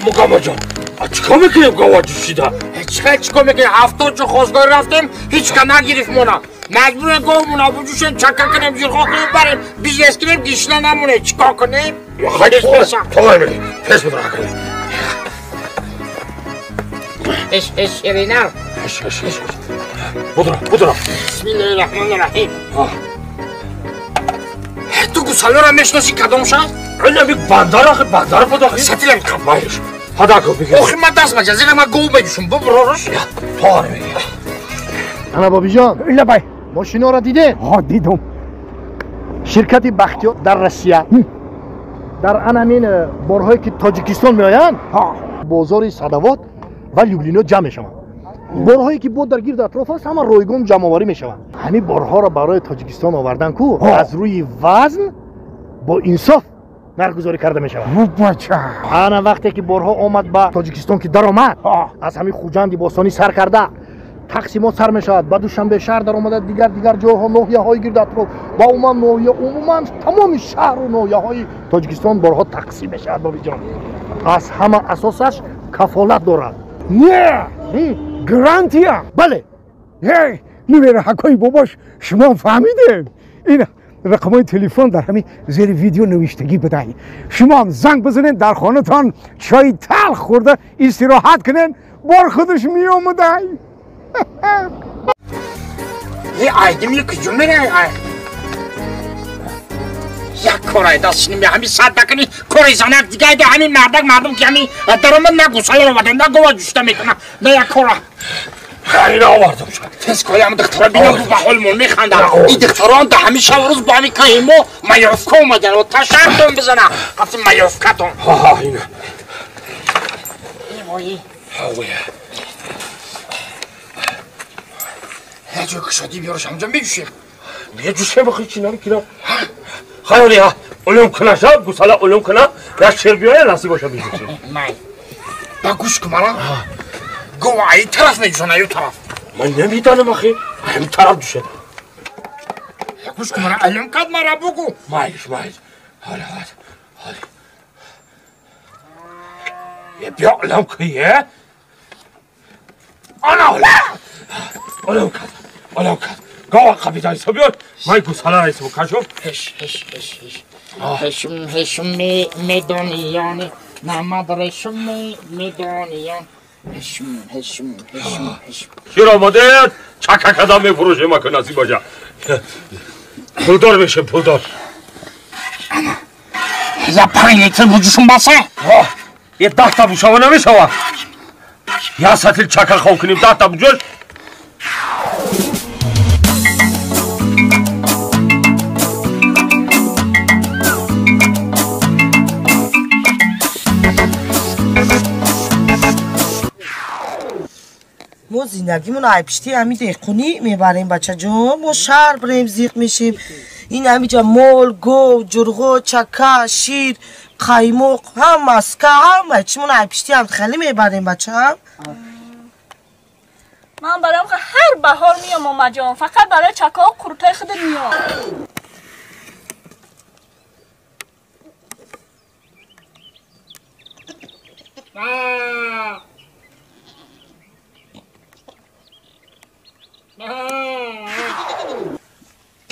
مقام جان چیکار میکنیم گاوا جوشیده؟ چیکار میکنیم؟ 70 جو خواستگاری رفتیم هیچ که نگرفت مونا مجبور گاومون بجوشیم چکه کنیم زیرخوا کنیم بریم بیزنس کنیم گیشنه نمونه چیکار کنیم؟ خیلی تو میگی پس بدرا کنیم اش اش شیرینه اش اش اش بدرا بدرا بسم الله الرحمن الرحیم تو گوساله را میشناسی کدام شد؟ این بندر آخه بندر بود آخه سطیلم کم مایش هدا کو بگیر آخه من دست مجازی من گو میجوشم ببرارش تو آره میگی انا بابی جان لبای ماشینا را دیده؟ ها دیدم شرکت بختیار در روسیه در انامین بارهایی که تاجیکستان میآیند بازار صدوات و لوبلینو جمع میشوند بارهایی که بود در گرد اطراف است همه رایگان جمع آوری میشوند همین بارها را برای تاجیکستان آوردن کو از روی وزن با انصاف نرخگذاری کرده میشود. انا وقتی که بارها آمد به تاجیکستان که در آمد از همین خوجند باستانی سر کرده تقسیمات سر میشود به دوشنبه شهر در آمده دیگر دیگر جاها ناحیه های گرد اطراف و عموما ناحیه عموما تمام شهر و ناحیه های تاجیکستان بارها تقسیم میشود. بابی جان از همه اساسش کفالت دارد. نه گرانتیا بله هی نمیره حکای باباش شما فهمیده این رقمای تلفن در همین زیر ویدیو نوشتگی بدهی شما هم زنگ بزنین در خانه‌تان چای تلخ خورده استراحت کنین بار خودش می اومده. یه آیدم کجا میره یک کارای دست نمی همین صد بکنی کاری زنک دیگه ده همین مردک مردم که همین درآمد نه گوساله رو بده نه گوه جوشته میکنه نه یک کارا خیلی آوردم شد تسکای هم دخترا بینم رو به حالمون میخندن این دختران ده همین شب روز با همین کهیمو میافکه اومدن و تشرتون بزنه قفت میافکتون ها ها اینه ای وای یه جای کشادی بیارش همجا میجوشیم میجوشیم بخوی چی نمی کنم خیلی ها علوم کنه شب گوساله علوم کنه یا شیر بیایه نصیب باشه میجوشیم نه با گوش کن مرا گوه ای طرف میجوشن ای طرف من نمیدانم آخه همین طرف دوشه گوش کن مرا علم کد مرا بگو مایش مایش حالا حالا یه بیا علم که آنا حالا علم کد علم کد گوه قبیدایی سو بیاد من گوساله رئیس بکشم هش هش هش هش هشم هشم میدانیان نماد رشم میدانیان هشم هشم هشم هشم شیر آماده چکه کدام میفروشه مکن نصیب باشه پولدار میشه پولدار یه 5 لیتر بوجوشون بسه یه 10 تا بوشاوه نمیشوه یه سطل چکه خو کنیم 10 تا بوجوش ما زندگیمون ای پشتی همی دهقونی میبریم بچه جون ما شهر بریم زیق میشیم این همیجا مال گو جرغو چکه شیر قیموق هم مسکه هم چیمون ای پشتی هم خیلی میبریم بچه هم. من برام هر بهار میام ماما جان فقط برای چکه و قروتای خود میام.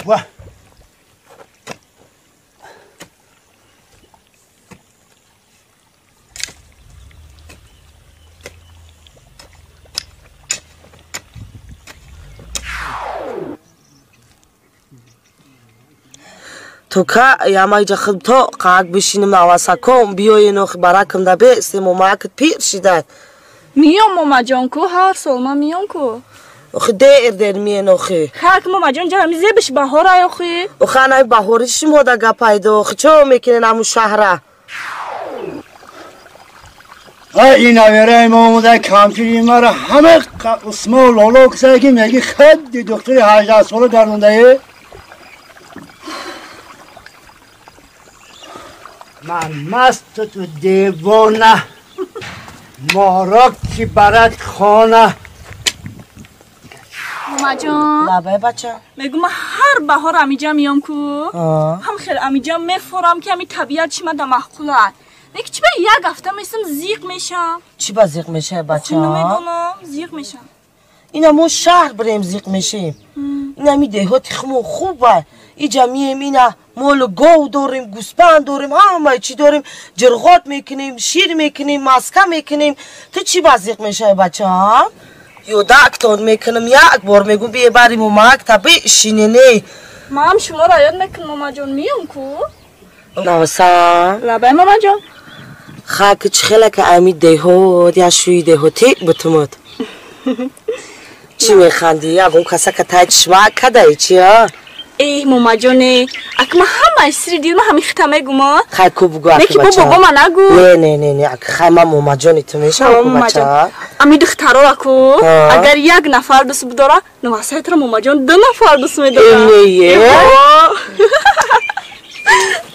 واه تو که یا ما خود تو قاق بشینم نواسکم بیاین و برکم ده بیستیم و ماکت پیر شده میام ماما جان کو هر سال ما میام کو اخی دیر دیر میین اخی خاک ماما جان جا همی زیبش بهار ای اخی اخی نه بهارش مودا گپایدو اخی چه میکنین همون شهره این آویره ما اومده کامپیوتر ما را همه قسمه و لولو کسایی که میگی خیلی دکتر 18 ساله در اونده. Ман маст ту девона, моро ки барад хона. Мамаҷон. Лабай бача. Мегӯм ман ҳар баҳор амиҷа миём ку. Ҳам хел амиҷа мефорам ки ами табиат чӣ мада маъқула. Неки чӣ ба як ҳафта месам зиқ мешам. Чӣ ба зиқ мешавӣ бача? Намедонам, зиқ мешам. Ина мо шаҳр бирем зиқ мешем. Ина ми деҳоти хумон хуба. Иҷа мием ина молу гов дорем, гӯспанд дорем, ҳамаи чӣ дорем, ҷирғот мекунем, шир мекунем, маска мекунем. Ту чӣ ба зиқ мешавӣ бача? Ёдактон мекунам, як бор мегӯм бие бари мумакта бишинене. Ман шуморо ёд мекунам мамаҷон, миём ку? Навасам. Лабай мамаҷон. Хаки чӣ хела ки ами деҳот, я шӯи деҳотӣ бутумуд. Чӣ механдӣ? Ягон касака тай чишмак кадаи чи а? Эй мамаҷоне, ак ма ҳамаи сири дилма ҳами хита мегӯма. Хай ку бугӯ аки Неки бо бача. бобо ма нагӯ. Не, не, не, не, ак хай ма мамаҷони ту мешавам ку бача. Ами духтарора ку, агар як нафар дӯст бидора, навасайтро мамаҷон ду нафар дӯст медора. Э, не,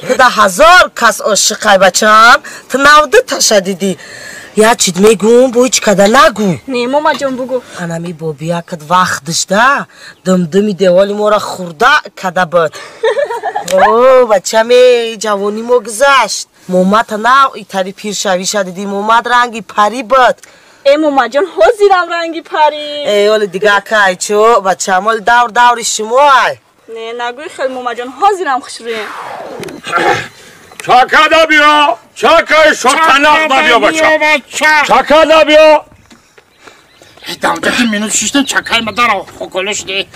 Ту да ҳазор кас ошиқай бачам, ту навду таша дидӣ. Я чит мегӯм, бо ҳеҷ када нагӯ. Не, мамаҷон бугӯ. Анами бобиякат вақт дошта, димдими деволи моро хурда када буд. О, бачаме, ҷавонӣ мо гузашт. Момата нав итари пиршавиша дидӣ, момат ранги парӣ буд. Э, мамаҷон, ҳозирам ранги парӣ. Э, оли дига акай чӯ, бачам, оли давр даври шумо ай. Не, нагӯй хел мамаҷон, ҳозирам хушрӯем. Чакада биё, чакаи шотанақ биё бача. Чакада биё. Давдаки минут шиштем чакаи мадара хоколо шуде.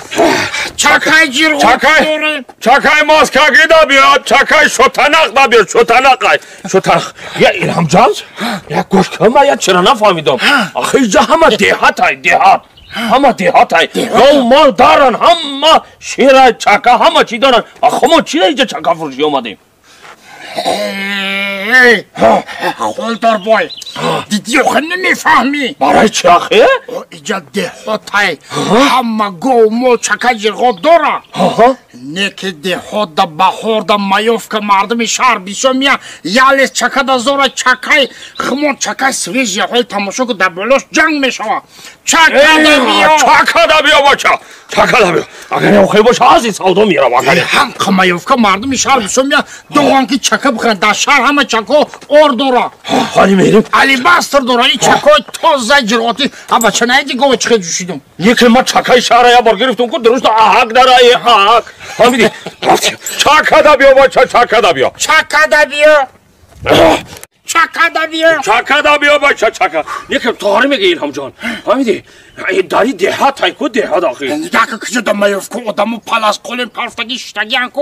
Чакаи ҷирғо Чакай, чакаи маскагида биё, чакаи шотанақ биё, шотанақай. Шотанақ. Я Илҳамҷон, я гӯш кун, ман я чира нафаҳмидам. Ахи иҷа ҳама деҳатай, деҳат. Ҳама деҳатай. Гов мол даран, ҳама шира, чака, ҳама чӣ доран. Ахо мо чира иҷа чака фурӯшӣ омадем? Холдор бой, дидӣ охир намефаҳмӣ. Барои чӣ ахе? Иҷа деҳотай, ҳама гов мол чака ҷирғот дора. Не ки деҳот да баҳор да маёвка мардуми шаҳр бисёр мия ялес чака да зора чакай химон чакай свежий ҳои тамошо ку дар болош ҷанг мешава. Чака да биё. Чака да биё бача. Чака да биё. Агар охир боша аз ин савдо мерав агар. Ҳам маёвка мардуми шаҳр бисёр мия доған ки чака бихӯранд. Дар шаҳр ҳама чако ор дора. Ҳали мерем. Алибастр дора. Ин чакои тоза ҷирғотӣ. А бача наиди гова чихе ҷӯшидум. Неки ма чакаи шаҳра як бор гирифтум ку дуруст аҳак дара э аҳак. Фаҳмидӣ? Чака да биё бача, чака да биё. Чака да биё. Чака да биё. Чака да биё бача, чака. Неки тоғри мегӯ Илҳамҷон. Фаҳмидӣ? Дари деҳат ай ку деҳат охи. Нигоҳ ку куҷо да маёвку одамо палас қолем парфтаги шиштагиан ку.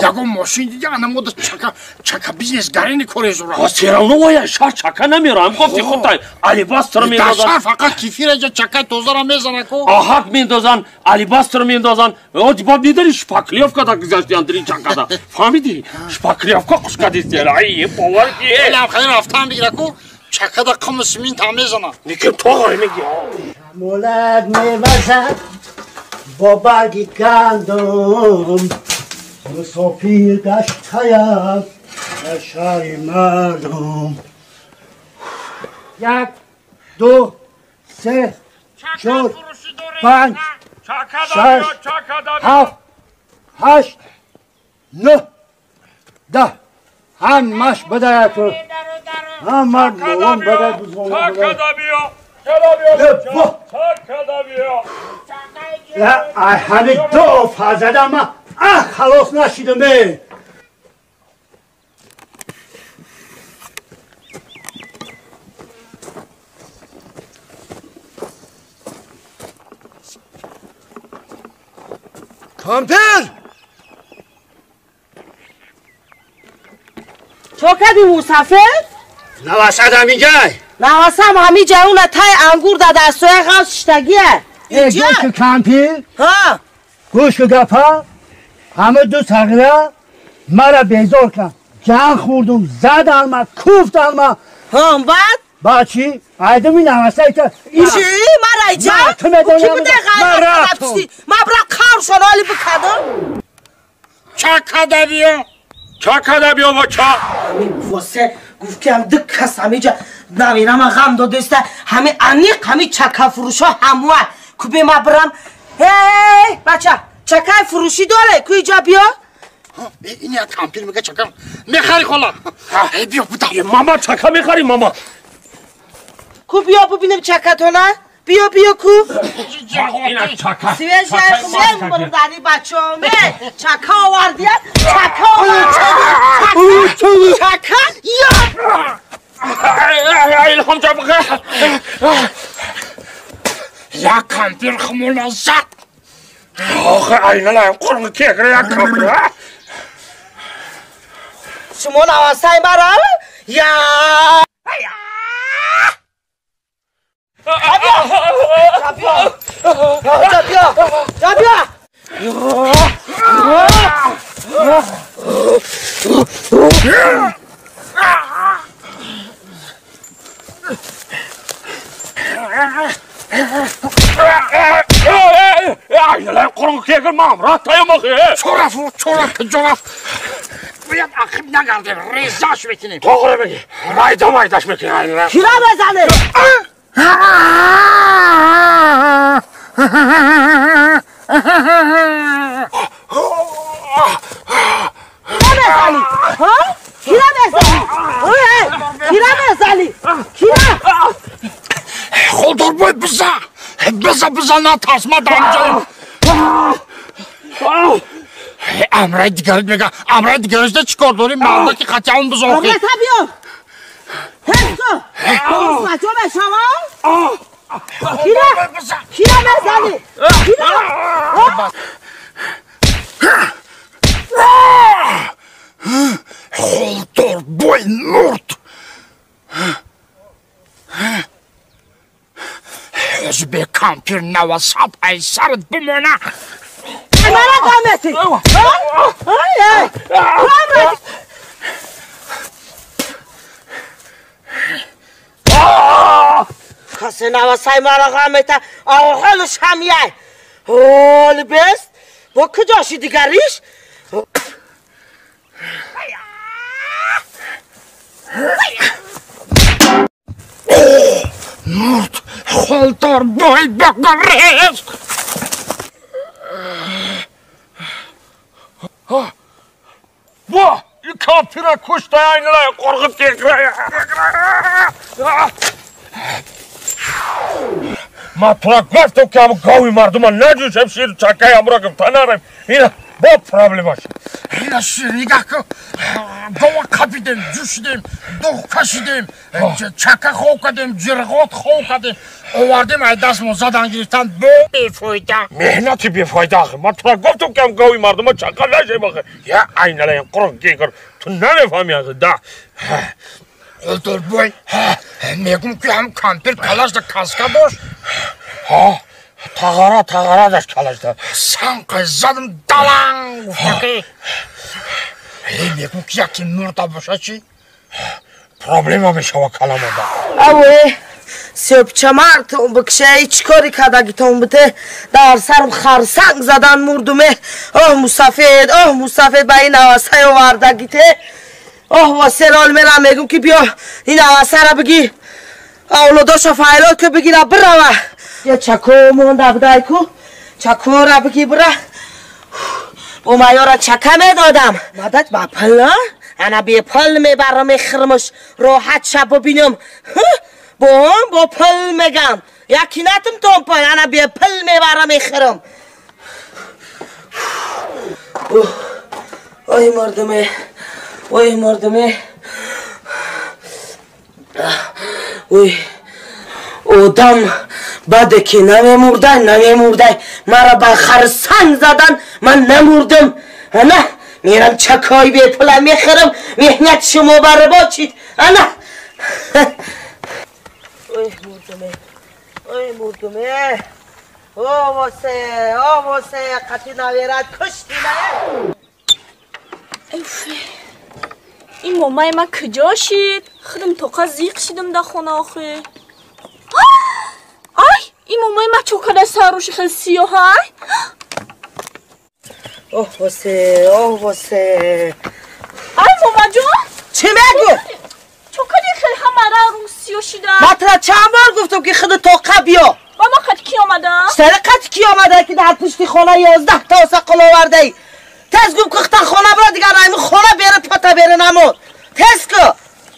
Ягон мошин диди анамода чака чака бизнес гарини коре зура. Серавно вая шаҳр чака намерам. Гуфти худай алибастр мендозан. Дар шаҳр фақат кефир эҷа чакаи тозара мезана ку. Аҳак мендозан, алибастр мендозан. Оди боб медари шпаклёвка да гузаштиан дри чакада. Фаҳмидӣ? Шпаклёвка қушкадисти. Ай бовар ки. Элам хайр рафтан бигира ку. Чакада қиму симин та мезана. Неки тоғри меги. Мулак мевазад бо барги гандум, мусофир гаштаям дар шаҳри мардум. Як, ду, се, чор, панҷ, шаш, ҳафт, ҳашт, нӯҳ, даҳ. Ҳамаш бадай ту. Ҳама лон бадай бузон бадай. Я ҳами ду фазада ма ах халос нашидам э. Кампир! Чо кардӣ мусафир? Навасад ҳаминҷай. Навасам ҳаминҷай, уна тай ангур да дастҳои ғавс шиштагия. Гӯш ку кампир. Ҳа. Гӯш ку гапа. Ҳама ду сағира мара безор кард. Ҷанг хӯрдум, задан ма, куфтан ма. Ҳа, баъд? Баъд чӣ? Айдами навасай та. Чӣ? Мара иҷа? Ту медонӣ. Ки буде ғайр? Ма бира қавршон оли бикардам. Чака да биё. Чака да биё бача. Восе гуфт ки ҳам ду кас ҳамиҷа навирама ғам додеста, ҳами аниқ ҳами чакафурӯшҳо ҳамуа. Ку бе ма бирам. Эй, бача, чакаи фурӯшӣ доре? Ку иҷа биё. Ин як кампир мега чака мехари хола. Биё буда. Мама чака мехари мама. Ку биё бубинем чакатона. Биё биё ку. Ина чака. Свежая хлеб бачоме. Чака овардия. Чака овардия. Чака. Я. Илҳом ҷабға. Як кампир хмуна зад. Охе айналаем қурғи кегра як кампир. Шумо навасай мара? Я. Биё. Биё. Биё. Айналаем қурғи кегр мам ратаем охе. Чораф, чораф, чораф. Бояд ақиб нагардем, резаш мекунем. Тоғре меги. Майда майдаш мекунем айналаем. Кира мезане? Кира мезани? Ҳа? Кира мезани? Ой, кира мезани? Кира? Холдорбой биза. Биза биза натарс ма дар инҷоям. Амраи дигарит мега, амраи дигаришда чӣ кор дорӣ? Мардаки қатъиан бизохӣ. Амрата биё. Ҳесто. Бачо мешавам? Кира? Кира мезани? Кира? Холдорбой мурд. Ҳозир кампир навасад ай сарат бимона. Мара дамети. Ай, ай. Касе навасай мара ғамета, ҳолш ҳам яй. Ҳол бест. Бо куҷоши дигариш? Мурд. Холдорбой бигрез. Во, и кампира кушта айналаем қурғиб кегра. Ма тура гуфтам ки ҳам гови мардума наҷӯшем ширу чакаи ҳамро гуфта нарем. Ина бо проблемаш. Ина шир нигаҳ кун. Гова қапидем, ҷӯшидем, дуғ кашидем, чака хов кардем, ҷирғот хов кардем. Овардем ай дастмо задан гирифтан бо бефоида. Меҳнати бефоида ахи. Ма тура гуфтам ки ҳам гови мардума чака нашем ахи. Я айналаем қурғ кегр. Ту намефаҳми ахи да. Холдорбой, мегум ки ҳам кампир калашда каска дошт. Ҳа, тағара тағара дошт калашда. Санқай задам даланг гуфтаки. Мегум ки яке мурда боша чӣ? Проблема мешава каламода. Аве, сёпчамартон бикшай чӣ кори кардагитон бите? Дар сарм харсанг задан мурдуме. Оҳ мусафед, оҳ мусафед ба ин навасай овардагите. Оҳ васелол мерам мегум ки биё ин авасара бигӣ. Авлодоша файлот ки бигира бирава. Я чако монда будай ку. Чакора бигӣ бира. Бо майора чака медодам. Мадад ба пул, ана бепул мебарам мехӯрмаш. Роҳат шаб бибинам. Бо он бо пул мегам. Яки натм тон пул, ана бепул мебарам мехӯрам. Ой мардуме. Ой мардуме. Ой одам баъде ки намемурдай, намемурдай. Мара ба харсанг задан, ман намурдам. Ана мерам чакои бепула мехӯрам. Меҳнат шумо барбод шид. Ана. Ой мурдуме. Ой мурдуме. О восе, о восе, қати наверат кушти на. Ин момаи ма куҷо шид? Худам тоқа зиқ шидам дар хона охи. Ай, ин момаи ма чо када саруши хел сиёҳай? Оҳ восе, оҳ восе. шида. Ман тура чанд бор гуфтам ки худ тоқа биё. Ба ма қад ки омадам? Сара қад ки омада ки дар пушти хона 11 та оса қул овардаи. Тез гум кухта хона бира дигар ами хона бере пата бере намон. Тез ку.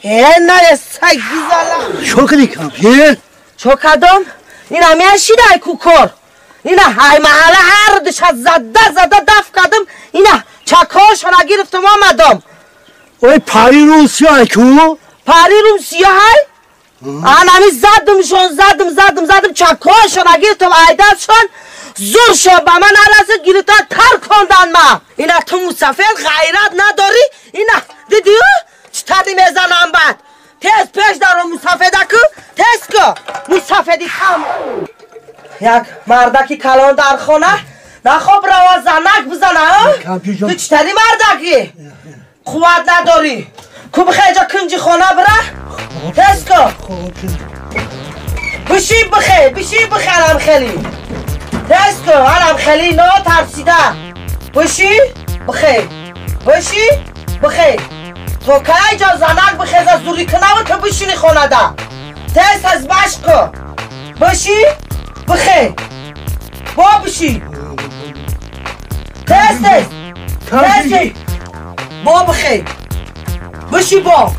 Э наре саг гизала. Чо кади кампир? Чо кадом? Ин ами шидай ку кор. Ина ҳай маҳалла ҳар душа зада зада даф кардам. Ина чакҳошона гирифтам омадам. Ой пари русия ку? Пари русия ҳай? Анами задумшон задум задум задум чакҳошона гирифтам айдашон зуршон ба ман нарасид гирифтан тар кондан ма. Ина ту мусафир ғайрат надорӣ. Ина дидӣ чӣ тари мезанам бад. Тез пеш даро мусафеда ку тез ку мусафеди кам. Як мардаки калон дар хона нахоб рава занак бизана. Ту чӣ тари мардаки? Қувват надорӣ. Ку бихе ҷа кунҷи хона бира. Тез ку. Биши бихе, биши бихе алам хели. Тез ку, алам хели нотарсида. Биши бихе. Биши бихе. То кай ҷа занак бихеза зури кунаву ту бишини хонада. Тез аз машқ ку. Биши бихе. Бо биши. Тез тез. Тез. Бо бихе. Биши бо.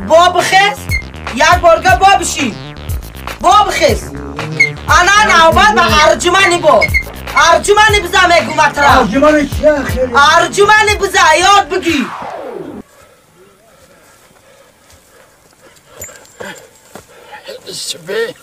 Бо бихез. Як борга бо биши. Бо бихез. Ана навбат ба арҷумани бо. Арҷумани биза мегуматра. Арҷумани чи ахир? Арҷумани биза ёд бигӣ. Себе